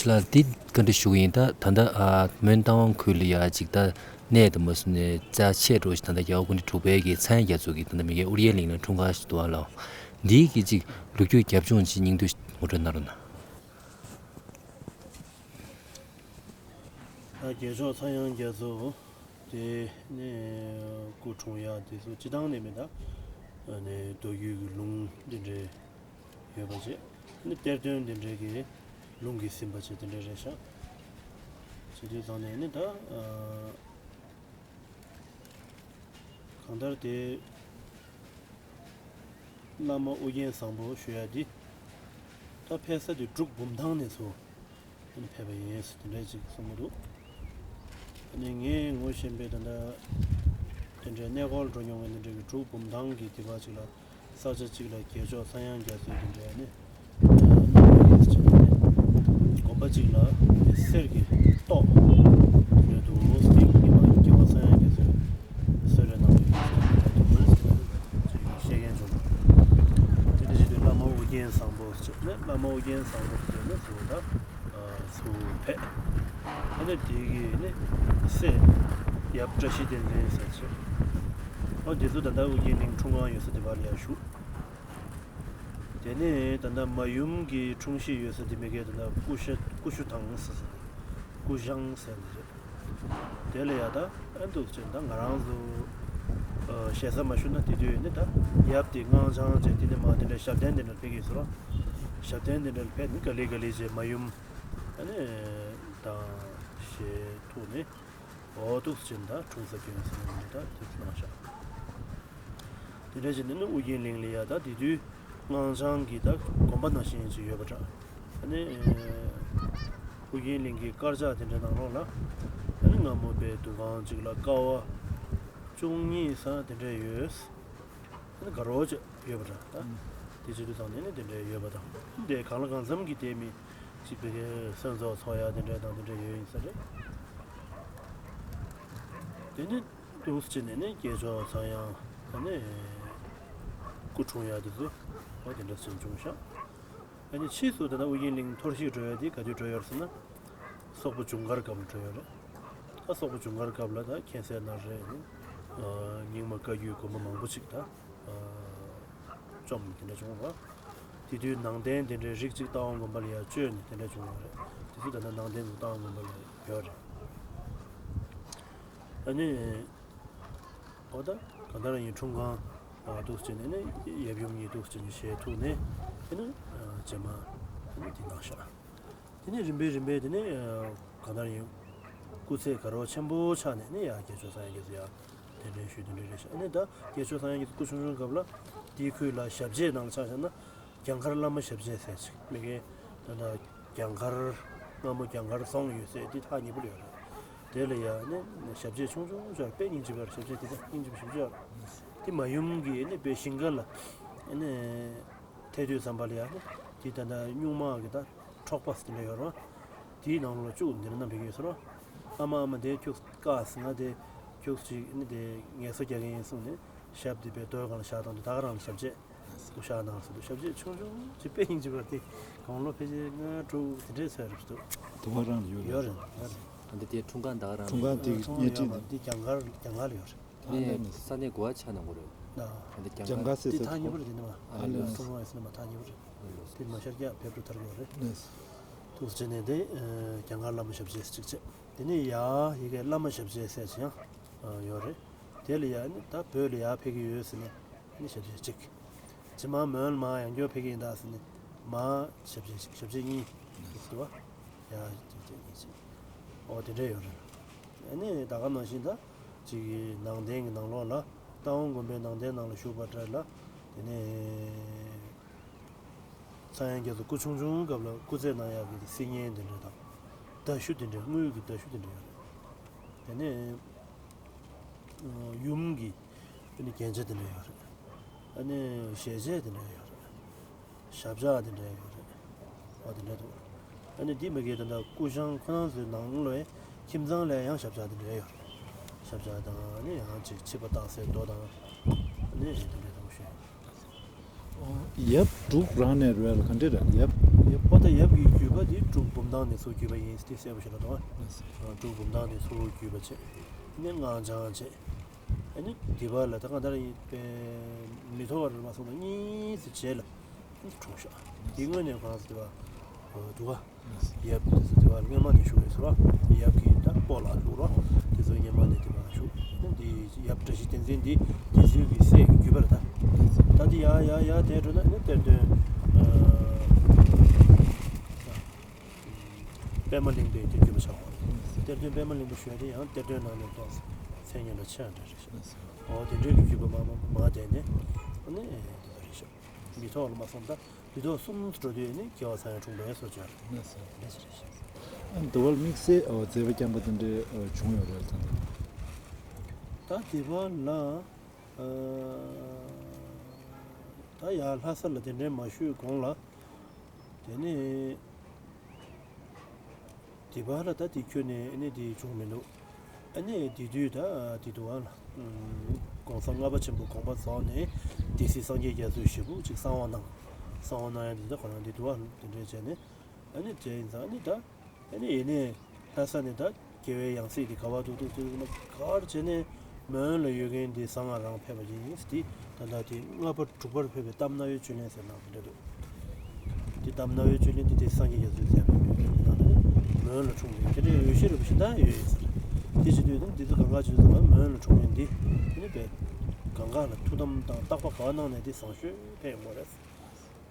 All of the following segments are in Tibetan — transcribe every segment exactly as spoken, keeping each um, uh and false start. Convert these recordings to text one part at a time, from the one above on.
ལགས་འདི་བཀའ་འདྲི་ཞུ་གི་ཡིན། ད་ད་ལྟ་ཨ་མོན་རྟ་དབང་ཁུལ་ལ་ཡ་ཅིག་ད་གནས་དང་མ་སུ་ནས་རྩ་ཆེ་འགྲོ་ཞིག་ད་ལྟ་རྒྱལ་བ་སྐུ་ཕྲེང་དྲུག་པའི་གི་ཚངས་དབྱངས་རྒྱ་མཚོ་གི་ད་ལྟ་མི་གའི་ཨོ་རྒྱན་གླིང་ལ་འཁྲུངས་སྐར་ཞིག་འདུག་ཨ་ལགས། འདིའི་གི་ཅིག་ལོ་རྒྱུས་རྒྱབ་ལྗོངས་ཅིག་སྙིང་བསྡུས་ངོ་སྤྲོད་གནང་རོགས་གནང་། ད་རྒྱལ་མཆོག་ཚངས་དབྱངས་རྒྱ་མཚོ་དེ་ནས་སྐུ་འཁྲུངས་ཡ་དེ་ཚོ་སྤྱི་བཏང་ནས་མི་ད་ནས་མདོ་རྒྱུད་ཀྱི་ལུང་འདི་འདྲའི་ཡོད་པ་བྱས། ནི་གཏེར་སྟོན་འདི་འདྲའི་གི་ལུང་གིས་ཟིན་པ་བྱས་དེ་འདྲའི་རེད་ཤག་བྱེད་དུས་ཙང་ནས་ནི་ད་གང་ལྟར་དེ་བླ་མ་ཨོ་རྒྱན་བཟང་པོ་ཞུ་ཡ་འདི་ད་ཕེབས་ས་དེ་འབྲུག་བུམ་ཐང་ནས་ཚུར་ཕེབས་པ་ཡིན་དེ་འདྲ་ཅིག་གསུང་གི་འདུག་ཨ་ནི་ངས་ངོ་ཤེས་པའི་ད་ལྟ་དེ་འདྲའི་གནས་སྐོར་འགྲོ་མྱོང་བའི་དེ་འདྲའི་གི་འབྲུག་བུམ་ཐང་གི་དེ་བ་ཅིག་ལ་ས་ཆ་གཅིག་ལ་རྒྱལ་མཆོག་ཚངས་དབྱངས་རྒྱ་མཚོའི་དེ་འདྲའི་ནི་གནང་བ་ཡིན་ཟེར་བྱས་ནས་དགོན་པ་གཅིག་ལ་ནི་གསེར་གྱི་ཏོག་ཡོད་འདུག་སྟེང་གི་མ་རྒྱལ་བ་ཚངས་དབྱངས་རྒྱ་མཚོས་གསོལ་རས་གནང་བའི་དེ་འདྲ་ཅིག་ཡོད་ཟེར་ཅིག་བཤད་མཁན་བྱུང་། དེ་འདྲ་བྱས་དུས་བླ་མ་ཨོ་རྒྱན་བཟང་པོ་ཟེར་ནས་བླ་མ་ཨོ་རྒྱན་བཟང་པོ་ཟེར་ནས་ཟེར་བ་ད། ཚུར་ཕེབས། ཨ་ནི་དེ་གི་ནི་སྲས་ཡབ་བཀྲ་ཤིས་བསྟན་འཛིན་ཟེར་ཅིག་ཨོ་དེ་ཚོ་ད་ལྟ་ཨོ་རྒྱན་གླིང་འཁྲུངས་ཁང་ཡོད་ས་དེ་བར་ལ་ཡར་བཞུགས། དེ་ནས་ད་ལྟ་མ་ཡུམ་གྱི་འཁྲུངས་གཞིས་ཡོད་ས་དེ་མི་སྐད་ད་ལྟ་སྐུ་ཤ་སྐུ་ཤུ་ཐང་ཟེར་ས་དེ་སྐུ་ཤང་ཟེར་ནི་རེད། དེ་ལ་ཡ་ད་ཨ་འདུག་ཅེ་ད་ང་རང་ཚོ་ཞེ་ས་མ་ཞུ་ན་དེ་དུས་ནི་ད་ཡབ་དེ་སྔགས་འཆང་བྱས་དེ་ནས་མ་དེ་འདྲ་ཞབས་བརྟན་དེ་འདྲ་ཕེབས་ཀྱི་ཡོད་ས་རེད། ཞབས་བརྟན་དེ་འདྲ་ཕེབས་ནི་ག་ལེ་ག་ལེ་བྱས་མ་ཡུམ། ཨ་ནི་དང་ཞེས་ཐུག་ནས་འོ་ཐུག་ཕྱིན་ད་འཁྲུངས་ས་སྐྱོན་ཟེར་ནས་ད་དེ་གནང་བཞག་དེ་འདྲ་བྱས་ནས་ནི་ཨུ་རྒྱན་གླིང་ལ་ཡ་ད་དེ་དུས་སྔགས་འཆང་གི་ད་དགོན་པ་ནང་བཞིན་ཅིག་ཡོད་པ་འདྲ། ཨ་ནི་ཨུ་རྒྱན་གླིང་གི་དཀར་ཆག་དེ་འདྲ་ནང་ལོགས་ལ་ཨ་ནི་སྔ་མོ་པའི་འདུ་ཁང་ཅིག་ལ་ཀ་བ་བཅུ་གཉིས་ས་དེ་འདྲ་ཡོད། ཨ་ནི་དགའ་རོགས་ཅིག་ཡོད་པ་འདྲ་ད། དེ་བྱེད་དུས་ཙང་ནས་ནི་དེ་འདྲ་ཡོད་པ་དང་དེ་གང་ལ་གང་འཚམ་གྱི་དེ་མི་གཅིག་པའི་སོན་ཚོགས་ཚོགས་ཡ་དེ་འདྲ་དང་དེ་འདྲ་ཡོད་ཡིན་ས་རེད། དེ་ནི་འདུག་སེ་བྱས་ནས་ནི་རྒྱལ་མཆོག་ཚངས་དབྱངས་ཨ་ནི་སྐུ་འཁྲུངས་ཡ་དེ་ཚོ་ཨོ་དེ་འདྲ་ཚུན་བྱུང་ཤག་ཨ་ནི་ཕྱིས་སུ་ད་ལྟ་ཨུ་རྒྱན་གླིང་འཐོར་ཞིག་འགྲོ་ཡ་དེ་ག་དུས་འགྲོ་ཡོད་ཟེར་ན། སོག་པོ་ཇུང་གར་སྐབས་ལ་འགྲོ་ཡོད་རེད། ད་སོག་པོ་ཇུང་གར་སྐབས་ལ་ད་མཁྱེན་གསལ་ནང་རེད་ནི། རྙིང་མ་བཀའ་བརྒྱུད་དགོན་པ་མང་པོ་ཅིག་ད་བཅོམ་དེ་འདྲ་བྱུང་བ། དེ་དུས་ནང་རྟེན་དེ་འདྲའི་རིགས་གཅིག་རྟ་དབང་དགོན་པ་ལ་ཡར་བཅོས་ནས་དེ་འདྲ་བྱུང་བ་རེད། དེ་ཚོ་ད་ལྟ་ནང་རྟེན་ཚོ་རྟ་དབང་དགོན་པ་ལ་ཡོད་རེད། ཨ་ནི། ཨོ་ད་གང་ལྟར་ཡིན་འཁྲུངས་ཁང་འདུག་སེ་བྱས་ནས་ནི་ཡབ་ཡུམ་གཉིས་འདུག་སེ་བྱས་ནས་ཞལ་ཐུག་ནས་ཨ་ནི་རྗེས་མ་ཨ་ནི་དེ་གནང་ཤག་དེ་ནས་རིམ་པས་རིམ་པས་དེ་ནས་གང་ལྟར་ཡིན། སྐུ་ཚེ་དགའ་རབ་ཆེན་པོ་ཆགས་ནས་ནི་ཡར་རྒྱལ་མཆོག་ཚངས་དབྱངས་རྒྱ་མཚོ་ཡར་གདན་འདྲེན་ཞུས་དེ་འདྲ་རེད་ཤག་ཨ་ནི་ད་རྒྱལ་མཆོག་ཚངས་དབྱངས་རྒྱ་མཚོ་སྐུ་ཆུང་ཆུང་སྐབས་ལ་དེའི་ཁུལ་ལ་ཞབས་རྗེས་ནང་ལ་ཆ་བཞག་ན་གྱང་མཁར་བླ་མ་ཞབས་རྗེས་ཟེར་ཅིག་མི་གའི་ད་ལྟ་གྱང་མཁར་སྔ་མོ་གྱང་མཁར་རྫོང་ཡོད་སའི་དེ་ཐག་ཉེ་པོ་ལ་ཡོད་རེད། དེ་ལ་ཡང་ནི་ཞབས་རྗེས་ཆུང་ཆུང་ཅིག་ཡོད་རེད། དཔེ་སྙིང་རྗེ་པོ་ཡོད་རེད། ཞབས་རྗེས་དེ་ད་སྙིང་རྗེ་པོ་ཞེ་པོ་ཅིག་ཡོད་རེད། དེ་མ་ཡུམ་གྱི་ནི་དཔེ་ཞིང་ཁ་ལ་ནི་ཐལ་དུས་ཙམ་པ་ལ་ཡང་ནི་དེ་ད་ལྟ་སྨྱུག་མ་གི་ད་འཕྲོག་པ་ཟེར་ནས་ཡོད་རེད། དེའི་ནང་ལོགས་ལ་བཅུག་འདིར་བསྣམས་བསྡད་ཀྱི་ཡོད་ས་རེད། ཨ་མ་ཨ་མ་དེ་ཁྱོད་བཀག་ཟིན་ང་དེ་ཁྱོད་ཅིག་ནི་དེ་ངལ་གསོ་རྒྱག་གི་ཡིན་གསུངས་ནས་ཞབས་དེ་པའི་རྡོའི་སྒང་ལ་བཞག་བཏང་དུས་ད་ག་རང་ལ་ཞབས་རྗེས། སྐུ་ཤ་ནང་སུ་དུ་ཞབས་རྗེས་ཆུང་ཆུང་ཅིག་དཔེ་སྙིང་རྗེ་བ་དེ་གང་ལོ་ཕལ་ཆེར་ལྔ་དྲུག་དེ་འདྲའི་ཚོད་རེད་འདུག་དུ་བ་རང་ཡོད་ཡོད་རེད་ཡོད་རེད། ཨ་འདི་དེ་འཁྲུངས་སྐར་ད་ག་རང་འཁྲུངས་སྐར་དེ་འཁྲུངས་བརྙན་ཡོད་འཕྲིན་མ་དེ་གྱང་མཁར་གྱང་མཁར་ལ་ཡོད་རེད། ནས་ས་གནས་གོ་བ་ཆགས་ན་གོ་རེད། ཨ་འདི་གྱང་གྱང་མཁར་ག་སེ་དེ་ས་ཐག་ཉེ་པོ་རེད། དེ་ནི་མ་ཨ་ལེ་འཁྲུངས་སྐར་ཡོད་ས་ནི་མ་ཐག་ཉེ་པོ་རེད། དེ་མ་ཤར་རྒྱག་ཕེབས་འགྲོ་ཐར་གི་ཡོད་རེད། ཐུགས་རྗེ་ནས་དེ་གྱང་མཁར་བླ་མ་ཞབས་རྗེས་གཅིག་བྱས། དེ་ནས་ཡ་ཡི་གེ་བླ་མ་ཞབས་རྗེས་ཟེར་ཅིག་ཡང་ཡོད་རེད། དེ་ལ་ཡ་ནི་ད་བོད་ལ་ཡ་ཕེབས་ཀྱི་ཡོད་ཟེར་ནས་ནི་ཞབས་རྗེས་གཅིག་ཇི་མ་མོན་ལ་མ་ཡང་སྐྱོར་ཕེབས་ཀྱི་ཡིན་ད་ཟེར་ནས་མ་ཞབས་རྗེས་གཅིག་ཞབས་རྗེས་གཉིས་ཞིག་འདུག་བ། ཡ་ཞབས་རྗེས་གཉིས་ཅིག་ཨོ་དེ་འདྲ་ཡོད་རེད། ཨ་ནི་ད་ག་ནང་བཞིན་ད་ཅིག་གི་ནང་རྟེན་གྱི་ནང་ལོགས་ལ་རྟ་དབང་དགོན་པའི་ནང་རྟེན་ནང་ལ་བཞུགས་པ་འདྲ་ལ་དེ་ནས་ཚངས་དབྱངས་རྒྱ་མཚོ་སྐུ་ཆུང་ཆུང་སྐབས་ལ་སྐུ་རྩེད་གནང་ཡག་གི་སིལ་སྙན་དེ་འདྲ་དང་མདའ་གཞུ་དེ་འདྲ་དངུལ་གྱི་མདའ་གཞུ་དེ་འདྲ་ཡོད་རེད། དེ་ནས་ཡུམ་གྱི་ཨ་ནི་རྒྱན་ཆ་དེ་འདྲ་ཡོད་རེད། ཨ་ནི་ཞལ་ཆས་དེ་འདྲ་ཡོད་རེད། ཞབས་བཅགས་དེ་འདྲ་ཡོད་རེད། ཨོ་དེ་འདྲ་འདུག་ཨ་ནི་འདི་མ་གི་ད་ལྟ་སྐུ་ཞང་ཁོ་རང་ཚོའི་ནང་ལོའི་ཁྱིམ་ཚང་ལ་ཡང་ཞབས་བཅགས་དེ་འདྲ་ཡོད་རེད། ཞབས་བཅགས་དང་ཨ་ནི་ཡང་ཅིག་ཕྱི་པ་བཏགས་སའི་རྡོ་དང་ཨ་ནི་དེ་འདྲ་འདུག་ཞུ། ཡབ་འབྲུག་རང་ནས་རེད་ལ་ག་འདྲ་རེད། ཡབ་ཡབ། ཨོ་ད་ཡབ་ཀྱི་བརྒྱུད་པ་དེ་འབྲུག་བུམ་ཐང་ནས་ཚུར་བརྒྱུད་པ་ཡིན་ཟེར་དེ་གསལ་པོ་ཞིག་ལ་འདུག་ཨ། འབྲུག་བུམ་ཐང་ནས་ཚུར་བརྒྱུད་པ་བྱས། ཨ་ནི་སྔགས་འཆང་བྱས། ཨ་ནི་འདི་པ་ལ་ད་གང་ལྟར་ཡིན་པས་མི་ཐོག་བར་མ་སོང་ན་གཉིས་ཙམ་བྱས་ལ་ཨ་ནི་འཁྲུངས་ཤག་འདི་དངོས་གནས་ཁོ་རང་ཚོ་འདི་པ་འདུག་ཨ། ཡབ་དེ་ཚོ་དེ་བ་སྔོན་མ་ནས་བཞུགས་ཡོད་ཟེར་བ། ཡབ་ཀྱི་ད་སྤོ་ལགས་འདུག་རོ། དེ་ཚོ་སྔོན་མ་ནས་དེ་བ་བཞུགས། ཨ་ནི་འདི་ཡབ་བཀྲ་ཤིས་བསྟན་འཛིན་འདི་དེ་ཚོའི་གི་སྲས་ཀྱི་བརྒྱུད་པ་རེད་ད། ད་འདི་ཡ་ཡ་ཡ་དེ་འགྲོ་ན་ཨ་ནི་གཏེར་སྟོན་པདྨ་གླིང་པའི་དེ་བརྒྱུད་པ་ཆགས་པ་རེད། གཏེར་སྟོན་པདྨ་གླིང་པ་ཞུ་ཡ་དེ་ཡང་གཏེར་སྟོན་ནང་ནས་ཏོག་ཙམ་མཚན་སྙན་གྲགས་ཆེ་བ་འདྲ་རེད་ཤག་འོ་དེ་འདྲའི་གི་བརྒྱུད་པ་མ་མ་མ་དེ་ནས་ཨ་ནི་དེ་འདྲ་རེད་ཤག་མི་ཐོག་ལ་མ་སོང་ད། མི་ཐོག་གསུམ་འགྲོ་དུས་ནི་རྒྱལ་བ་ཚངས་དབྱངས་འཁྲུངས་པའི་སྲོལ་ཅིག་ཡོད་རེད། ལགས་སོ། འདི་ཕྱིར་ཞིག་ཨ་འདི་བར་དམིགས་བསལ་ཨོ་མཛད་པ་བསྐྱངས་པ་དེ་འདྲའི་ཨོ་བྱུང་ཡོད་རེད་ད། ད་འདི་བར་ལ་ཨ་ད་ཡར་ལྷ་ས་ལ་གདན་འདྲེན་མ་ཞུས་གོང་ལ་དེ་ནས། དེ་བར་ལ་ད་དེ་ཁྱོན་ནས་ཨ་ནི་དེ་བྱུང་མི་འདུག་ཨ་ནི་དེ་དུས་ད་དེ་འདུག་ཨ་ལ། གོང་ས་ལྔ་པ་ཆེན་པོ་དགོངས་པ་རྫོགས་ནས་སྡེ་སྲིད་སངས་རྒྱས་རྒྱ་མཚོས་ཞེ་པོ་ཅིག་གསང་བ་གནང་། གསང་བ་གནང་ཡ་དེ་ད་ཁོ་རང་དེ་འདུག་ཨ་ལ་དེ་འདྲས་བྱས་ནས་ཨ་ནི་བྱས་ཡིན་ཙང་ཨ་ནི་ད་ཨ་ནི་ཡེ་ནས་ལྷ་ས་ནས་ད་རྒྱལ་བའི་ཡང་སྲིད་དེ་ག་བ་འདུག་འདུག་འདུག་ན་ག་བར་བྱས་ནས། མོན་ལ་ཡོད་མཁན་དེ་བཟང་ང་རང་ཕེབས་པ་ཡིན་ཟེར་དེ་ད་ལྟ་དེ་ལྔ་པ་དྲུག་པར་ཕེབས་པའི་གཏམ་རྣ་བའི་བཅུད་ལེན་ཟེར་ནང་དེ་འདྲ་འདུག་དེ་གཏམ་རྣ་བའི་བཅུད་ལེན་དེ་དེ་སངས་རྒྱས་རྒྱ་མཚོས་མཛད་པའི་ཡོད་པའི་ནང་ལ་ནི་མོན་ལ་འཁྲུངས་པའི་དེ་འདྲའི་འོས་གཞིར་བཞིན་ད་ཡོད་ཡོད་ཟེར། དེ་བྱེད་དུས་ནི་འདི་ཚོ་གང་ག་བྱེད་དུས་ཙམ་པ་མོན་ལ་འཁྲུངས་མཁན་འདི་དེ་ནི་བས་གང་ག་ལ་ཐུགས་དམ་དང་བརྟག་པ་ག་གནང་ནས་དེ་བཟང་ཤོས་ཕེབས་ཡོང་བ་རེད།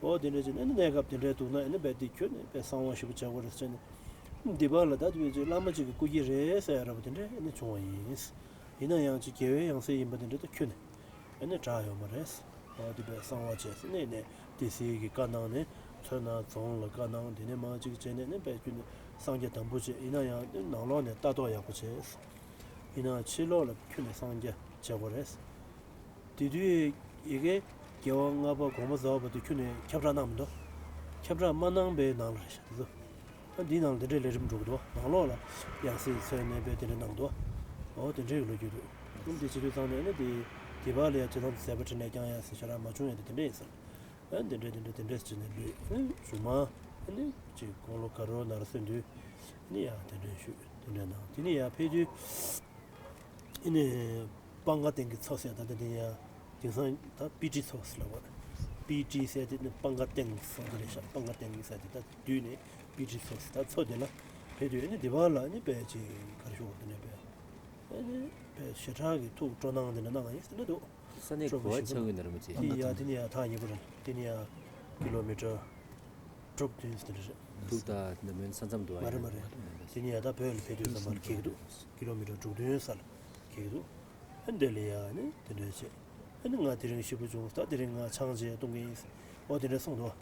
འོ་དེ་འདྲ་བྱས་ནས་ནི་གནས་སྐབས་དེ་འདྲའི་འདུག་ན་ནི་བས་དེ་ཁྱོད་ནི་བས་གསང་བ་ཞེ་པོ་བྱ་དགོས་རེད་ཟེར་ནས་འདི་པ་ལ་ད་དེ་བས་ཅིག་བླ་མ་ཅིག་གི་སྐུ་སྐྱེ་རེད་ཟེར་ཡ་འདྲ་པོ་དེ་འདྲ་ནི་བྱུང་བ་ཡིན། ཡིན་ན་ཡང་ཅིག་རྒྱལ་བའི་ཡང་སྲིད་ཡིན་པ་དེ་འདྲ་ད་ཁྱོན་ནས་ཨ་ནི་གྲགས་ཡོད་མ་རེད། འོ་དེ་བས་གསང་བ་བྱས་ཟིན་ནས་ནས་སྡེ་སྲིད་ཀྱི་བཀའ་གནང་ནས་མཚོན་ན་རྫོང་ལ་བཀའ་གནང་དེ་ནས་མ་ཅིག་བྱས་ནས་ནི་བས་ཁྱོན་ནས་གསང་རྒྱ་དམ་པོ་བྱས་ཡིན་ན་ཡང་ནི་ནང་ལོགས་ནས་ལྟ་རྟོག་ཡག་པོ་བྱས། ཡིན་ན་ཕྱི་ལོགས་ལ་ཁྱོན་ནས་གསང་རྒྱ་བྱེད་དགོས་རེད། དེ་དུས་ཡི་གེ་རྒྱལ་བ་ལྔ་པ་དགོངས་པ་རྫོགས་པ་དེ་ཁྱོན་ནས་ཁྱབ་བསྒྲགས་གནང་མི་འདུག་ཁྱབ་བསྒྲགས་མ་གནང་པའི་ནང་ལ་རེད་ཤག་དེ་ཚོ། ཨ་འདིའི་ནང་ལ་འདི་འདྲའི་ལས་རིམ་འགྲོ་གི་འདུག་ནང་ལོགས་ལ་ཡང་སྲིད་མཚོན་ནས་པའི་དེ་འདྲ་གནང་འདུག་འོ་དེ་འདྲའི་ལོ་རྒྱུས་འདུག་ཨ་འདི་བྱེད་དུས་ཙང་ནས་ནི་དེ་དེ་བར་ལ་ཡང་ཇི་ལྟར་མཛད་པ་འཕྲིན་ལས་བསྐྱངས་ཡ་ཟེར་ཤ་ར་མ་བྱུང་ཡ་དེ་དེ་འདྲ་ཡིན་ས་རེད། ཨ་འདི་འདྲ་དེ་འདྲ་དེ་འདྲ་ཟེར་ནས་ལུས་ཨ་མཇུག་མ་ཨ་ནི་ཅིག་དགུང་ལོ་དགའ་རོགས་ནར་སོན་དུས་ནི་ཡང་དེ་འདྲ་ཞུས་དེ་འདྲ་གནང་དེ་ནི་ཡང་ཕེབས་དུས། ཨ་ནི་སྤང་ཁ་སྟེང་གི་མཚོ་ཟེར་ད་ལྟ་འདི་ཡ་དེང་སང་ད་པི་ཏི་མཚོ་ཟེར་ལབ་པ། པི་ཏི་ཟེར་དེ་ནི་སྤང་ཁ་སྟེང་མཚོ་དེ་རེད་ཤག་སྤང་ཁ་སྟེང་ཟེར་དེ་ད་བསྡུས་ནས་པི་ཏི་མཚོ་ཟེར་ད་མཚོ་དེ་ལ་ཕེབས་དུས་ཨ་ནི་འདི་བར་ལ་ཨ་ནི་དཔེ་ཅིག་ག་རེ་ཞུ་དགོས་དེ་ནས་དཔེ་ཨ་ནི་དཔེ་ཞེ་དྲག་གི་ཐུགས་སྤྲོ་སྣང་དེ་འདྲ་གནང་ཡིན་ཟེར་ན་འདུག་ས་གནས་གོ་བ་ཆགས་ཀྱི་ན་རེད་མ་ཅེ། དེ་ཡ་དེ་ནི་ཡ་ཐག་ཉེ་པོ་རེད། དེ་ནི་ཡ་ཀི་ལོ་མི་ཊར་དྲུག་བདུན་ཟེར་རེད། འདུག་ད་འདི་མོན་ས་མཚམས་འདུག་ཨ། མ་རེད་མ་རེད། དེ་ནི་ཡ་ད་བོད་ལ་ཕེབས་དུས་ཙམ་པར་འཁེལ་གི་འདུག་ཀི་ལོ་མི་ཊར་དྲུག་བདུན་ས་ལ་འཁེལ་གི་འདུག་ཨ་འདི་ལ་ཡ་ནི་དེ་འདྲ་བྱས། ཨ་ནི་ང་དེ་རིང་ཞེ་པོ་བྱུང་ད་དེ་རིང་ང་ཆང་བརྗེས་གཏོང་གི་ཡིན། ཨོ་དེ་འདྲ་གསུངས་འདུག་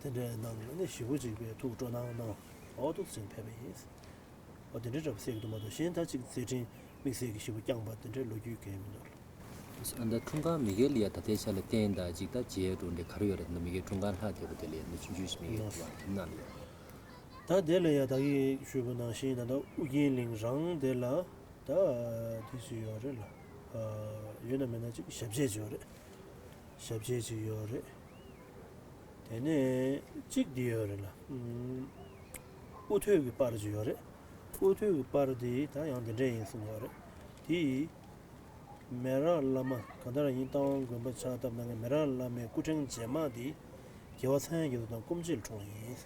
དེ་འདྲ་གནང་ཨ་ནི་ཞེ་པོ་ཅིག་པའི་ཐུགས་སྤྲོ་སྣང་གནང་ཨོ་ཐུགས་ཆེན་ཕེབས་པ་ཡིན། ཨོ་དེ་འདྲ་འདྲ་པོ་གསལ་གི་འདུག་མ་གཏོགས་གཞན་ད་ཅིག་མཛད་འཕྲིན་དམིགས་བསལ་གྱི་ཞེ་པོ་བསྐྱངས་པ་དེ་འདྲའི་ལོ་རྒྱུས་གང་ཡང་མི་འདུག་ཨ་ད་འཁྲུངས་སྐར་མི་སྒེར་ལ་ཡ་ད་ལྟའི་ཆ་ལ་བསྟན་ད་ཅིག་ད་མཇལ་འགྲོ་འདྲ་ག་རེ་ཡོད་རེད། ད་མི་སྒེར་འཁྲུངས་སྐར་ལྷག་བསྡད་པ་དེ་ལ་ཡ་ན་ཆུང་ཆུང་ཞིག་མི་སྒེར་ཐུབ་པ་དེ་ན་ལ་ཡ། ད་དེ་ལ་ཡ་ད་གིན་ཞུས་པ་ནང་བཞིན་ད་ལྟ་ཨུ་རྒྱན་གླིང་རང་དེ་ལ་ད་དེ་ཅིག་ཡོད་རེད་ལ། ཡོད་ན་མེད་ན་ཅིག་ཞབས་རྗེས་ཅིག་ཡོད་རེད། ཞབས་རྗེས་ཅིག་ཡོད་རེད། དེ་ནས་གཅིག་འདི་ཡོད་རེད་ལ། ཨུ་ཐུད་ཀྱི་པར་ཅིག་ཡོད་རེད། ཨུ་ཐུད་ཀྱི་པར་འདི་ད་ཡང་འདི་འདྲས་ཡིན་གསུངས་ཡོད་རེད། དེ་ཡིས་མེ་རག་བླ་མ་གང་ལྟར་ཡིན་རྟ་དབང་དགོན་པ་ཕྱག་བཏབ་གནང་མཁན་མེ་རག་བླ་མའི་སྐུ་ཕྲེང་རྗེས་མ་འདི་རྒྱལ་བ་ཚངས་དབྱངས་རྒྱ་མཚོ་དང་སྐུ་མཆེད་ལ་འཁྲུངས་པ་ཡིན།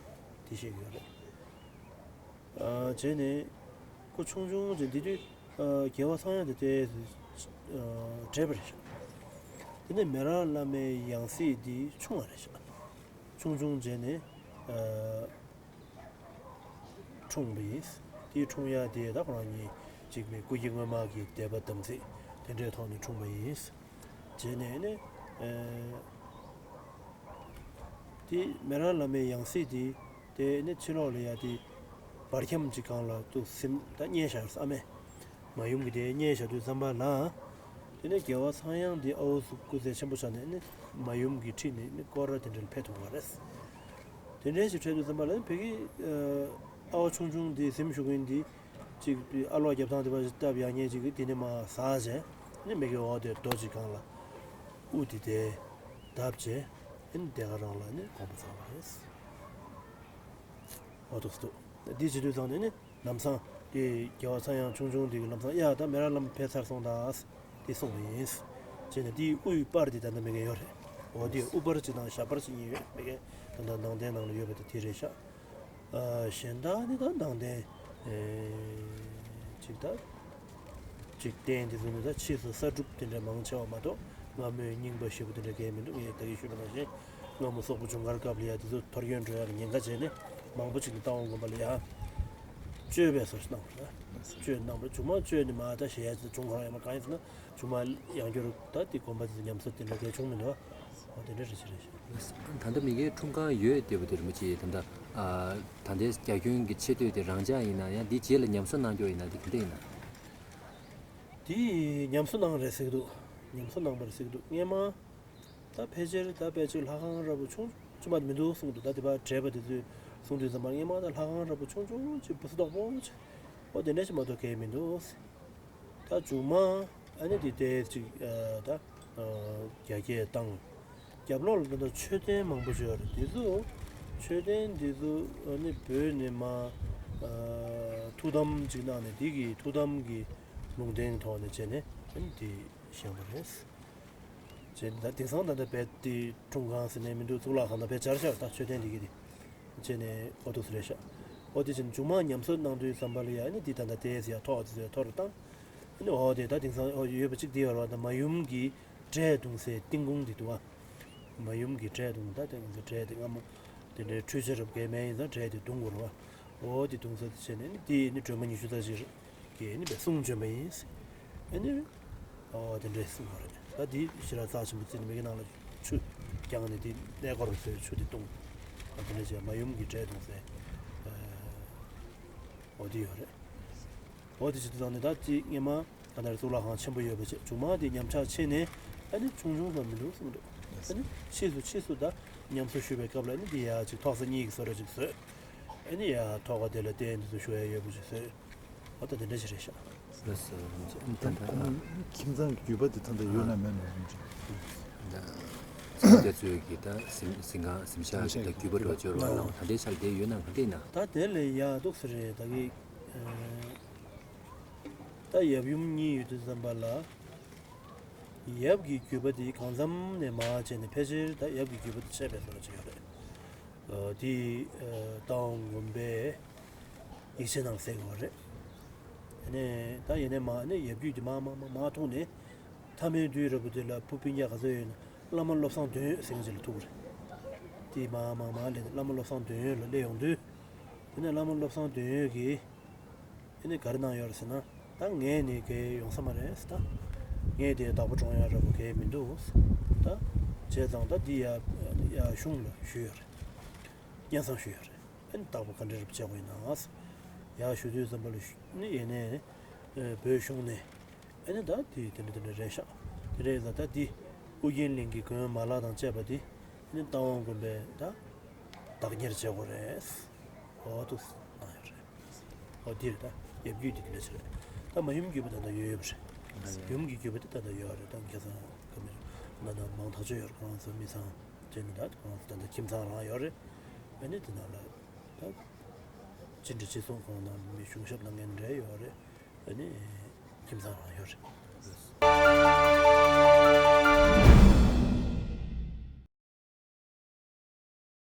དེ་བཤད་ཀྱི་ཡོད་རེད། བྱས་ནས་ཁོ་ཆུང་ཆུང་ཅིག་འདི་དུས་རྒྱལ་བ་ཚངས་དབྱངས་དེ་དེ་བགྲེས་པ་རེད་ཤག་དེ་ནས་མེ་རག་བླ་མའི་ཡང་སྲིད་འདི་ཆུང་བ་རེད་ཤག་ཆུང་ཆུང་བྱས་ནས་འཁྲུངས་པ་ཡིན། དེའི་འཁྲུངས་ཡ་དེ་ད་ཁོ་རང་གཉིས་གཅིག་མིན་སྐུ་སྐྱེ་སྔོན་མ་གི་དད་པ་དམ་ཚིག་དེ་འདྲའི་ཐོག་ནས་འཁྲུངས་པ་ཡིན། བྱས་ནས་ནི། དེ་མེ་རག་བླ་མའི་ཡང་སྲིད་དེ་དེ་ནི་ཕྱི་ལོགས་ལ་ཡ་དེ་བར་ཁྱམས་ཀྱི་སྒང་ལ་ཏུ་སིམ་ད་བསྙལ་བཞག་ཡོད་ས་མེད། མ་ཡུམ་གྱི་དེ་བསྙལ་བཞག་དུས་ཙམ་པ་ལ། དེ་ནས་རྒྱལ་བ་ཚངས་དབྱངས་དེ་ཨའུ་སུ་སྐུ་ཚེ་ཆེན་པོ་ཆགས་ནས་ནི་མ་ཡུམ་གྱི་འཁྲིས་ནས་ནི་སྐོར་ར་དེ་འདྲ་ལ་ཕེབས་ཐུབ་པ་རེད། དེ་འདྲའི་ཞིག་འཕྲད་དུས་ཙམ་པ་ལ་ནི་བོད་ཀྱི་ཨ་བ་ཆུང་ཆུང་དེ་སིམ་བཞུགས་མཁན་དེ། གཅིག་ཨ་ལོ་རྒྱབ་ཐང་དེ་བ་བཏབ་ཡག་ཉེས་གཅིག་གི་དེ་ནས་མ་ཟ་བྱས་ནི་མི་གི་འོག་དེ་རྡོ་གཅིག་སྒང་ལ་དབུ་དེ་དེ་བརྡབས་བྱས་ཨ་ནི་དེ་ག་རང་ལ་ནི་དགོངས་པ་ཚང་བ་རེད། འོ་ཐུགས་སུ་འདུག་འདི་བྱེད་དུས་ཙང་ནས་ནི་ལམ་སང་དེ་རྒྱལ་བ་ཚངས་དབྱངས་ཆུང་ཆུང་དེ་གི་ལམ་སང་ཡ་ད་མེ་རག་ལམ་ཕེབས་ཚར་སོང་ད་དེ་གསུངས་པ་ཡིན། བྱས་ནས་དེའི་དབུའི་པར་དེ་ད་ལྟ་མེད་མཁན་ཡོད་རེད། འོ་དེ་དབུ་པར་གཅིག་དང་ཞབས་པར་གཅིག་གཉིས་ཡོད་མེད་མཁན་ད་ལྟ་ནང་རྟེན་ནང་ལ་ཡོད་པ་དེ་དེ་རེད་ཤག་ཨ་གཞན་དག་ནི་ད་ནང་རྟེན་ཨེ་ཅིག་ད། འཇིག་རྟེན་འདི་ཚོ་ནི་ད་ཕྱིས་སུ་གསར་སྒྲུབ་དེ་འདྲ་མང་ཆེ་བ་མ་གཏོགས་སྔ་མོའི་རྙིང་པ་ཞེ་པོ་དེ་འདྲ་གང་ཡང་མི་འདུག་ངས་ད་གིན་ཞུས་པ་ནང་བཞིན་སྔ་མོ་སོག་པོ་ལྗོངས་མཁར་སྐབས་ལ་ཡ་དེ་ཚོ་འཐོར་སྐྱོན་འགྲོ་ཡག་གི་ཉེན་ཁ་བྱས་ནས་མང་པོ་ཅིག་ནི་རྟ་དབང་དགོན་པ་ལ་ཡ་བཅོས་པའི་བཟོ་ཞིག་གནང་བ་རེད། བཅོས་གནང་བ་རེད། མཇུག་མ་བཅོས་ནས་མ་ད་ཞེ་ཡ་ཅིག་བྱུང་ཁོ་རང་ཡང་མ་གང་ཡིན་ཟེར་ན་མཇུག་མ་ཡང་བསྐྱར་ད་དེ་དགོན་པ་དེ་ཚོ་ཉམས་གསོ་དེ་འདྲ་གང་ཡང་བྱུང་མི་འདུག་འོ་དེ་འདྲ་རེད་ཅི་རེད་ཤག་ད་ལྟ་མི་སྒེར་འཁྲུངས་ཁང་ཡོད་བསྡད་པ་དེ་རིན་པོ་ཆེ་ད་ལྟ་ཨ་ད་ལྟའི་རྒྱ་ཁྱོན་གྱི་ཆེ་བསྟོད་དེ་རང་འཇགས་ཡིན་ན་ཡང་འདི་རྗེས་ལ་ཉམས་གསོ་གནང་རྒྱུ་ཡིན་ན་འདི་ག་འདྲ་ཡིན་ན། དེ་ཉམས་གསོ་གནང་རེད་ཟེར་གི་འདུག་ཉམས་གསོ་གནང་བ་རེད་ཟེར་གི་འདུག་སྔས་མ་ད་ཕལ་ཆེར་ད་ཕལ་ཆེར་ལྷ་ཁང་འདྲ་པོ་ཆུང་ཆུང་མ་མི་འདུག་གསུངས་འདུག་ད་དེ་བ་བགྲེས་པ་དེ་ཚོས་གསུངས་དུས་ཙམ་པར་སྔས་མ་ད་ལྷ་ཁང་འདྲ་པོ་ཆུང་ཆུང་ཅིག་བུ་སུ་དོག་པོ་ཅིག་འོ་དེ་འདྲ་ཞིག་མ་གཏོགས་གང་ཡང་མི་འདུག་ད་མཇུག་མ་ཨ་ནི་དེ་ལྟའི་ཅིག་ཨ་ད་ཨ་རྒྱ་སྐྱེད་བཏང་། རྒྱབ་ལོགས་ལ་ད་ལྟ་མཆོད་རྟེན་མང་པོ་ཅིག་ཡོད་རེད། དེ་ཚོ་མཆོད་རྟེན་འདི་ཚོ་ཨ་ནི་བོད་ནས་མ་ཨ་ཐུགས་དམ་ཅིག་གནང་ནས་དེ་གི་ཐུགས་དམ་གྱི་ལུང་བསྟན་ཐོག་ནས་བྱས་ནས་ཨ་ནི་དེ་བཞེངས་པ་རེད། བྱས་ནས་ད་དེང་སང་ད་ལྟ་བོད་དེ་འཁྲུངས་ཁང་ཟེར་ནས་མི་འདུག་གཙུག་ལག་ཁང་དང་བོད་བྱར་ཤར་ད་མཆོད་རྟེན་འདི་གི་དེ། བྱས་ནས་འོ་ཐུགས་སུ་རེད་ཤག་འོ་དེ་བཞིན་མཇུག་མ་ཉམས་གསོ་གནང་དུས་ཙམ་པ་ལ་ཡ་ཨ་ནི་འདི་ད་ལྟ་དེ་ཟེར་ཡ་ཐོག་དེ་ཚོ་ཡ་མཐོ་རུ་བཏང་། ཨ་ནི་འོ་དེ་ད་དེང་སང་འོ་ཡོད་པ་གཅིག་དེ་ཡོད་རེད་བ། ད་མ་ཡུམ་གྱི་གྲལ་བརྡུངས་སའི་ཏིང་ཁུང་འདི་འདུག་བ། མ་ཡུམ་གྱི་གྲལ་བརྡུངས་ད་དེང་སང་གྲལ་དེ་སྔ་མོ་དེ་འདྲའི་འཕྲུལ་ཆས་རབ་གས་མེད་ཡིན་ཙང་གྲལ་དེ་བརྡུངས་དགོས་རེད་བ། འོ་དེ་བརྡུངས་ས་དེ་བྱས་ནས་ཨ་ནི་དེ་ཨ་ནི་སྒྲོལ་མ་ཉི་ཤུ་རྩ་གཅིག་རེད། གིས་ནི་བའི་གསུང་བྱོན་པ་ཡིན། ཨ་ནི། ཨོ་དེ་འདྲའི་གསུང་བ་རེད། ད་འདི་ཞེ་དྲག་རྩ་ཆེན་པོ་བརྩིས་ནས་མི་གི་ནང་ལ་ཆུ་བརྒྱངས་ནས་དེ་གནས་སྐོར་བཟོས་ཆུ་དེ་བཏུང་། ཨ་དེ་འདྲ་བྱས་མ་ཡུམ་གྱི་གྲལ་བརྡུངས་སའི། ཨོ་དེ་ཡོད་རེད། ཨོ་དེ་བྱེད་དུས་ཙང་ནས་ད་ཅི་སྔས་མ་ད་ལྟར་གཙུག་ལག་ཁང་ཆེན་པོ་ཡོད་པ་བྱས་མཇུག་མ་དེ་ཉམས་ཆག་ཕྱིན་ནས་ཨ་ནི་ཆུང་ཆུང་ཙམ་མི་འདུག་གསུངས་འདུག་ཨ་ནི་ཕྱིས་སུ་ཕྱིས་སུ་ད་ཉམས་གསོ་ཞུས་པའི་སྐབས་ལ་ཨ་ནི་འདི་ཡ་ཅིག་ཐོག་ས་གཉིས་ཀྱི་བཟོ་འདྲ་ཅིག་བཟོས། ཨ་ནི་ཡ་ཐོག་ཁ་དེ་ལ་རྟེན་འདི་ཚོ་བཞུགས་ཡ་ཡོད་པ་ཅིག་བཟོས། ཨོ་ད་དེ་འདྲ་ཞིག་རེད་ཤག་ལགས་སོ། ད་ད་ཁོང་ཁྱིམ་ཚང་གི་རྒྱུད་པ་དེ་ད་ལྟ་ཡོད་ན་མེད་ན་རུང་ཅིག་ད་སེམས་རྒྱ་མཚོས་ཀྱི་ད་སེམས་སེམས་ཁང་སེམས་ཤག་གི་ད་རྒྱུད་པ་འགྲོ་སྦྱོར་བ་ལ་ད་ལྟའི་ཆར་དེ་ཡོད་ན་ག་འདྲ་ཡིན་ན། ད་དེ་ལས་ཡག་འདུག་ས་རེད། ད་གི་ད་ཡབ་ཡུམ་གཉིས་ཡོད་དུས་ཙམ་པ་ལ་ཡབ་ཀྱི་རྒྱུད་པ་དེ་གང་འཚམ་ནས་མར་བྱས་ནས་ཕལ་ཆེར་ད་ཡབ་ཀྱི་རྒྱུད་པ་དེ་ཆད་པའི་བཟོ་འདྲ་ཅིག་ཡོད་རེད། ཨ་དེ་ཨ་རྟ་དབང་དགོན་པའི་ཡིག་ཆའི་ནང་གསལ་གྱི་ཡོད་རེད། ཨ་ནི་ད་ཡིན་ནའི་མ་ནི་ཡབ་རྒྱུད་དེ་མ་མ་མ་མ་ཐུག་ནས་མཐའ་མའི་དུས་རབས་དེ་ལ་བུ་སྤུན་ཀྱག་ག་ཚོད་ཡོད་ན་བླ་མ་བློ་བཟང་དོན་ཡོད་ཟེར་མཁན་ཅིག་ལ་ཐུག་རེད། དེ་མ་མ་མ་སླེབས་ནས་བླ་མ་བློ་བཟང་དོན་ཡོད་ལ་སླེབས་ཡོང་དུས། དེ་ནས་བླ་མ་བློ་བཟང་དོན་ཡོད་ཀྱིས། ཨ་ནི་ག་རེ་གནང་ཡོད་རེད་ཟེར་ན། ད་ངས་ནི་གའི་ཡོང་ས་མ་རེད་ཟེར། ད་ངས་དེ་བདག་པོ་སྒྲུབ་ཡག་འདྲ་པོ་གའི་མི་འདུག་ཟེར། ད་བྱས་ཙང་ད་འདི་ཡ་ཡ་གཞུང་ལ་ཞུས་ཡོད་རེད། སྙན་སེང་ཞུས་ཡོད་རེད། ཨ་ནི་བདག་པོ་ག་འདྲ་རེ་བྱེད་དགོས་ཡིན་ན་ཟེར། ཡ་ཞུ་དུས་ཙམ་པ་ལ་ཞུ་ནི་ཡིན་ནའི་བོད་གཞུང་ནས། ཨ་ནི་ད་དེ་དེ་འདྲ་དེ་འདྲ་རེད་ཤག་དེ་རེད་ལ་ད་འདི་ཨུ་རྒྱན་གླིང་གི་དགོན་མ་ལག་དང་བཅས་པ་དེ་ཨ་ནི་རྟ་དབང་དགོན་པས་ད་བདག་གཉེར་བྱེད་དགོས་རེད། ཨོ་ཐུགས་གནང་ཡོད་རེད། ཨོ་འདི་རེད་ད་ཡབ་རྒྱུད་འདི་འདི་འདྲ་ཞིག་རེད། ད་མ་ཡུམ་རྒྱུད་པ་ད་ལྟ་ཡོད་ཡོད་པ་རེད། ཡུམ་གྱི་རྒྱུད་པ་དེ་ད་ལྟ་ཡོད་རེད། ད་ཁ་སང་ཀ་མེ་ར་ན་ན་མང་ཐག་ཆོད་ཡོད་རེད། ཁོང་ཚོ་མི་ཚང་བྱས་ནས་ད་ཁོང་ཚོ་ད་ལྟ་ཁྱིམ་ཚང་རང་ཡོད་རེད། ཨ་ནི་དེ་ནང་ལ་ད་ཅི་འདྲ་ཅི་གསུང་ཁོང་ནང་མི་གཞུང་ཞབས་ནང་ངན་འདྲ་ཡོད་རེད། ཨ་ནི་ཁྱིམ་ཚང་རང་ཡོད་རེད།